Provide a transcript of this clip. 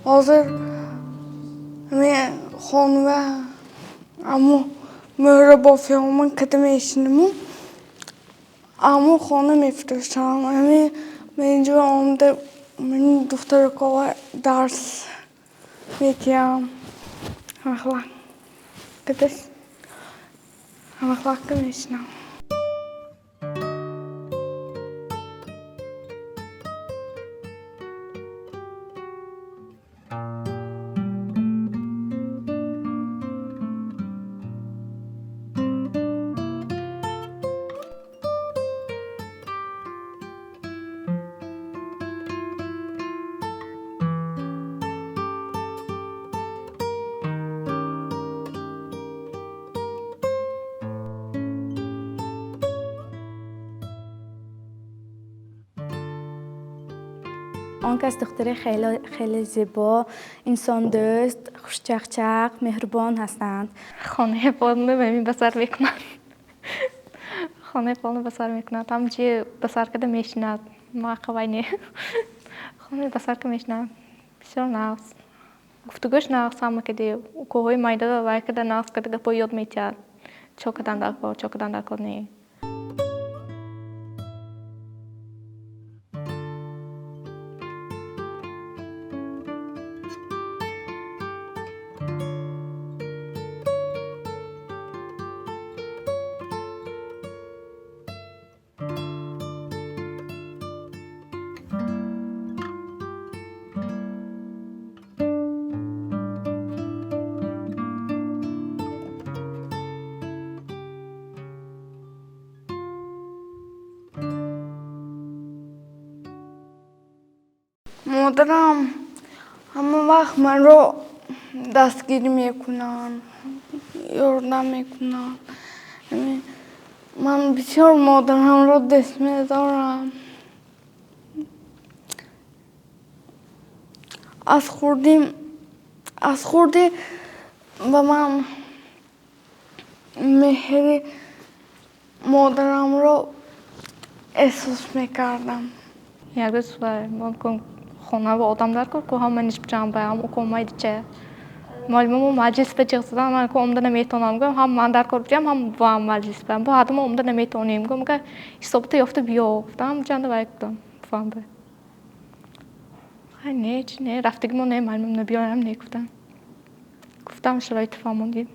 Ҳозир хона аммо мӯҳрабофиҳомон када мешинаму аммо хона мефурӯшам. Ҳами ман инҷо омада духтаракова дарс метиҳам. Ҳамахлака мешинам. Он кас духтари хеле хеле зебо, инсондӯст, хушчақчақ, меҳрубон ҳастанд. Хонаи полно ба ба сар мекунад. Хонаи полно ба сар мекунад. Ҳамчи ба сар карда мешинад. Ма қавай не. Хонаи ба сар ка мешинад. Бисёр нағз. Гуфтугӯш нағз ҳама кади. Укоҳои майда вай када нағз када гапҳо ёд метиҳад. Чо кадан дар кор, чо кадан дар кор не. Модарам ҳама вақт маро дастгирӣ мекунанд, ёрдам мекунанд. Ман бисёр модарамро дӯст медорам. Аз хурдӣ ба ман меҳри модарамро эҳсос мекардам. Як рӯз хона ва одам дар кор ку ҳама нишб ҷамба ҳам уко майдича. Муаллимамо маҷлис ба ҷиғ задан, ман ку омда наметавонам, гӯям ҳам ман дар кор будиам, ҳам бувам маҷлис ба. Бо ҳадумо омда наметавонем, гӯям ка ҳисобота ёфта биё, гуфтам ҷанда вай гуфтам бувам ба. Хай не, чи не, рафтагимо не, муаллимам набиёям не гуфтам. Гуфтам шароити фаҳмондим.